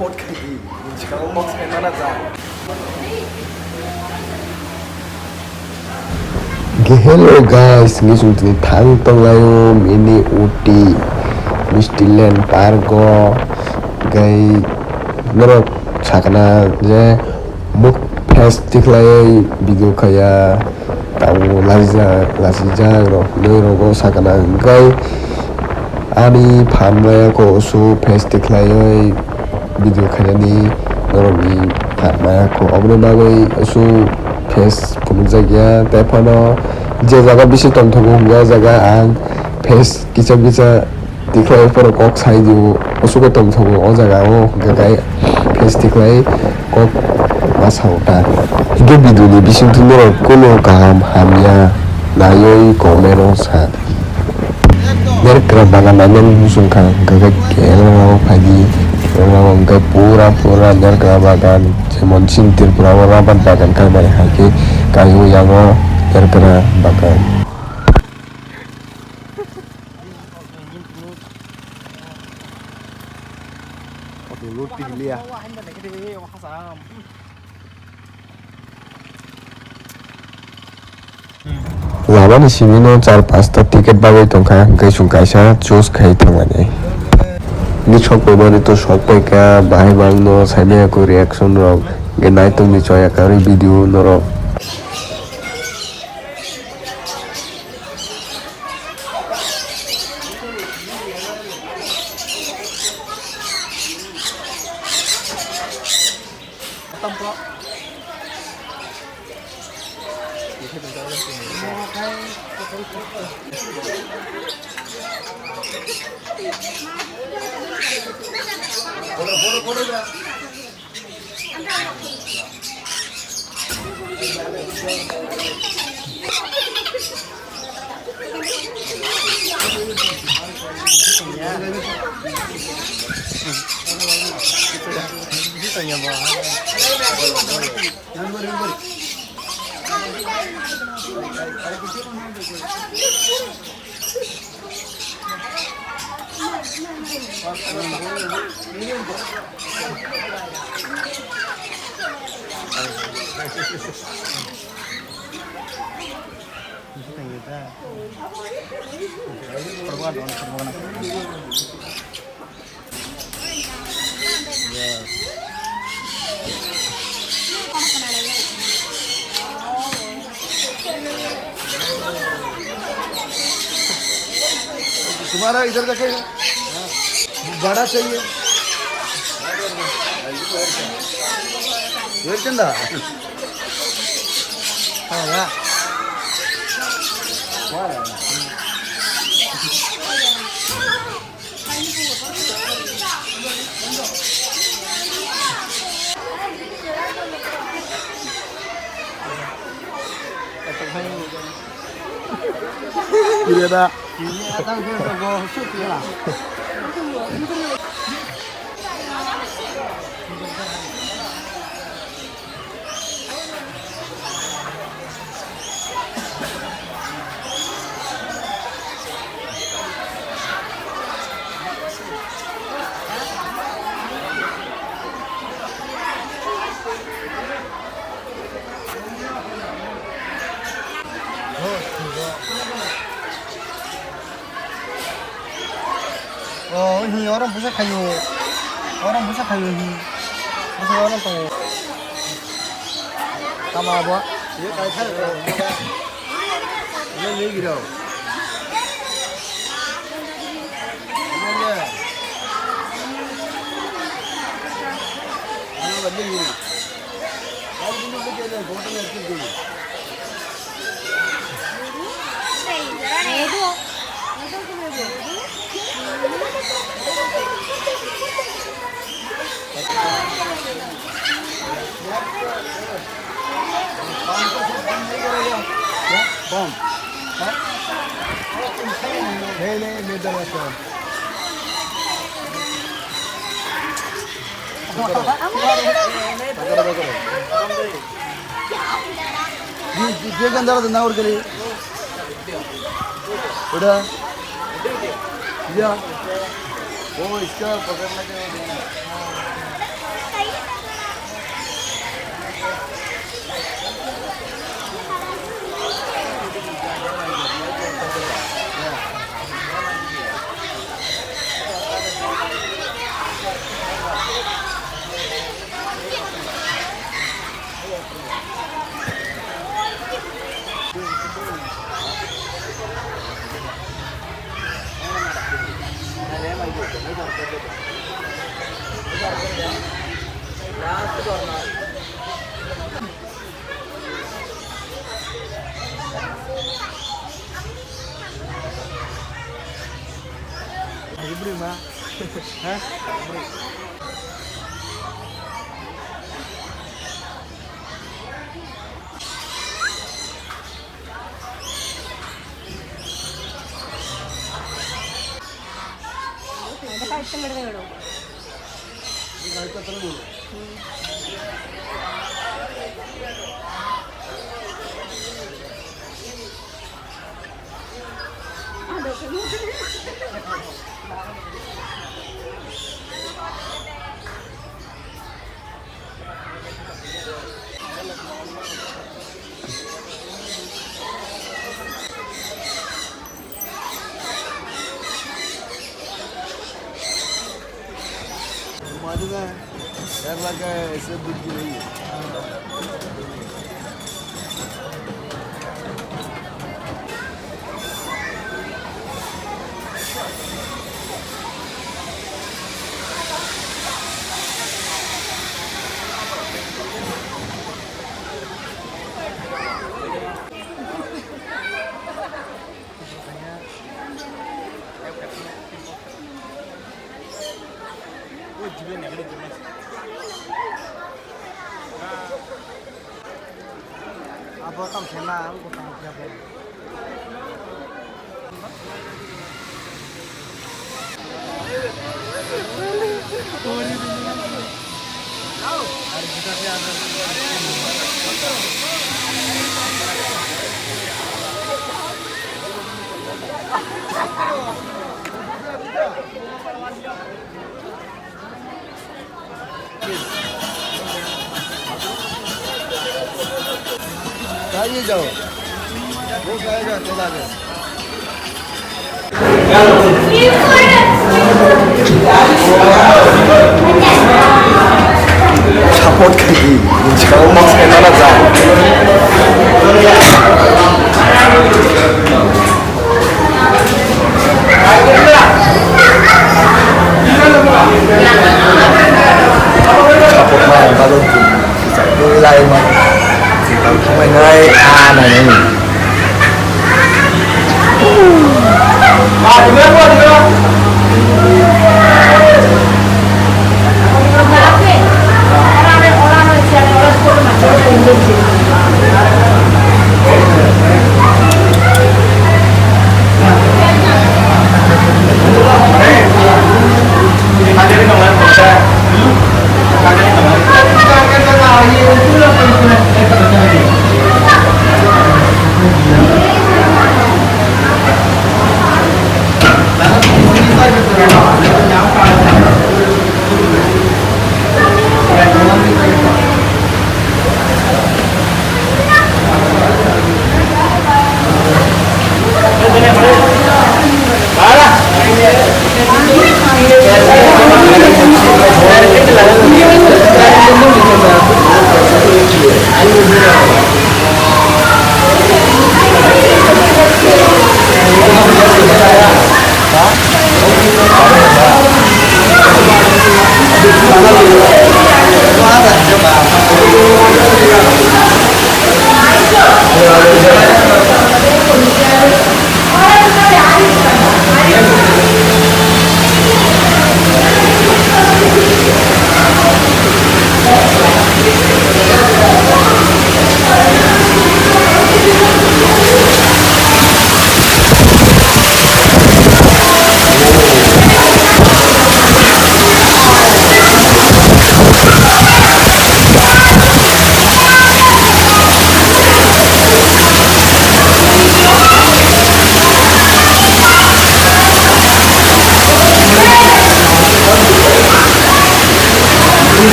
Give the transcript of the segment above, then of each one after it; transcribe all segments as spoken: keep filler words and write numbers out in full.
Pot khai di, sikang box khai mana ja. Ge hello guys, ni sung tini thang tonglayo mini uti Misti Land Park o, gai norok sakna je muk face tikhlai video khaya. Tabuk lasijak, lasijak rok, tei rogo sakana hwnkhe ani phan maya kho usu face tikhlaiwi video khainani norokni phan maya kho. Oboni bagwi usu face phunukjak ya, tei phano je jaga bisi tongthogo hwnkhe o jaga ang face kisa kisa. Tikhlai phoro kok sai di o, osugo tongthogo o jaga o, hwnkhe kai face tikhlai kok ma sao ta. Hwnkhe video ni bisingtwi norok kunu kaham hamya naiwi comment o sa. Nerkra bagan nainani muchung kha, hwnkhe kai Kerala o phaidi, Kerala o hwnkhe pura pura nerkra bagan, jemon chini Tripura o rabar bagan kaibai hai khe kai o yang o nerkra bagan. Labani simi no char pasta ticket bagwi tongkha, hwnkhe chwng kaisa choose khai thangmani. Ni sok paimani to sok paikha, bahai bangno saimaya kho reaction rok, hwnkhe naitokni choya karwi video norok. तुम्हारा इधर का क्या है? बड़ा चाहिए। वेट चंदा। हाँ, या। Iya, dah. Oh, hi, orang busa kayu. Orang busa kayu hi. Busa orang tu. Tama buat. Ini kayu kayu. Ini ni gila. Ini ni. Ini ni gila. ये गंदा रहा था ना और के लिए। बेटा। या। वो इसका पकड़ना क्या होता है? Bwrwi ma. Ha? Abo tong khe ma, ang bo tong khe bo. Kaiye jao. Wo kaiye jao, tola de. Support khaidi, jikao mas kena na ja. Support ma, balon tu. Kisa dui lai ma. Kisa thamai nai, a nai nai.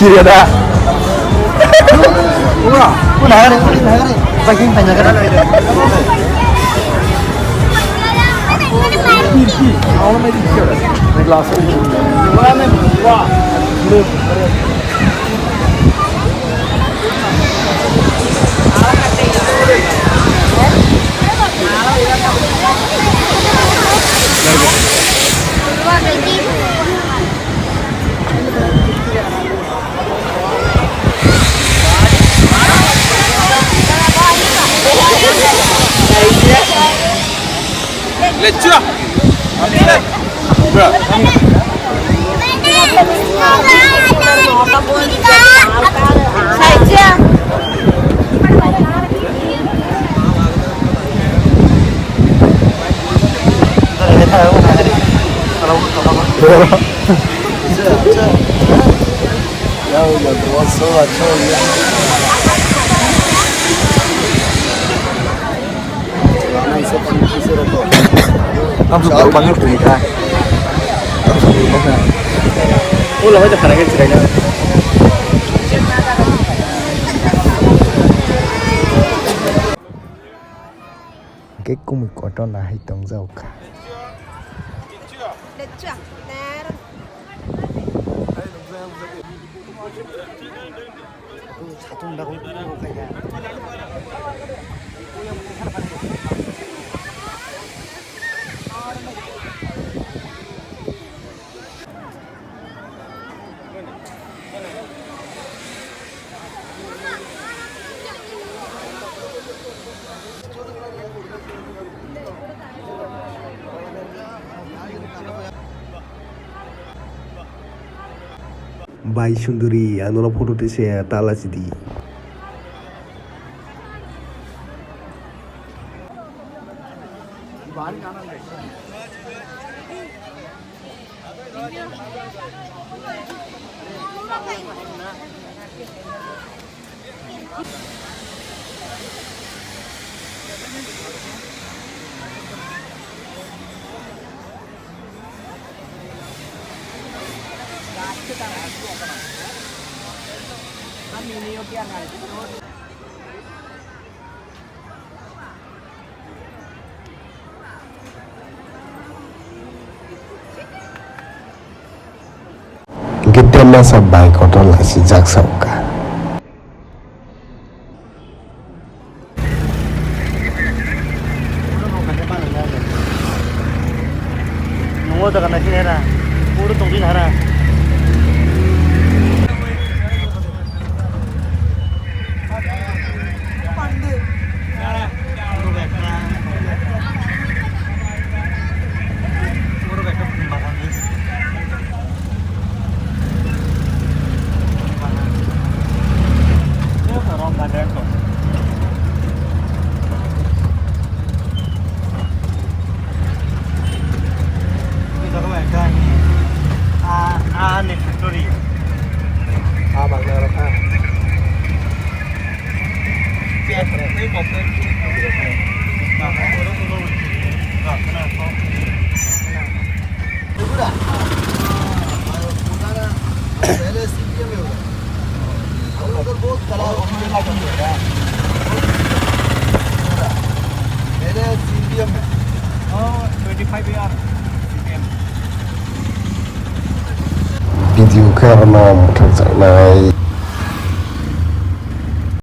Iya dah. Wah, wah, nagari, nagari. Pakai tanya kan? Ini gelas. Wah, wah. Let's go. Bro. Tamsok tok bangwi tongkha. Ulo hoi to khana khe chwraina. Hwnkhe kumui kotor nahai tongjak kha. Bai sunduri, ang nono photo tisa ta lachidi. Hwnkhe Tenmasa bai kotor lachijak sa wngkha. Nungo daga naising hera, uru tongdi hara. Video khe aro no mwthangjaknai.